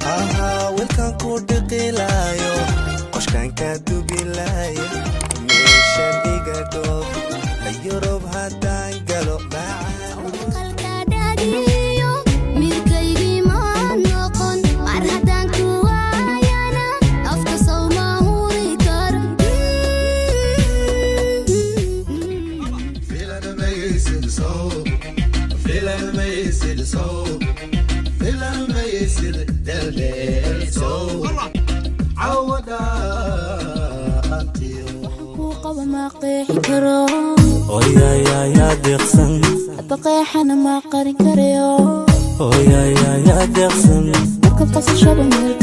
Ahaa, wilkan ku dhiqilaayo, qoshkan kaa dubilaayo, meeshan iga dhoof, Yurub haddaan galo macaan. Mirkaygii ma noqon mar haddaan ku waayana, afka sow ma huri karo. Filan maysid sow, filan maysid sow, filan maysid dheeldheel sow, cawada antiyo. Kuu qaba ma qeexi karo. Oyayayaa deeqsan. Hadba qeexana ma qarin karayo. Oyayayaa deeqsan. Markaad qasashaba meel.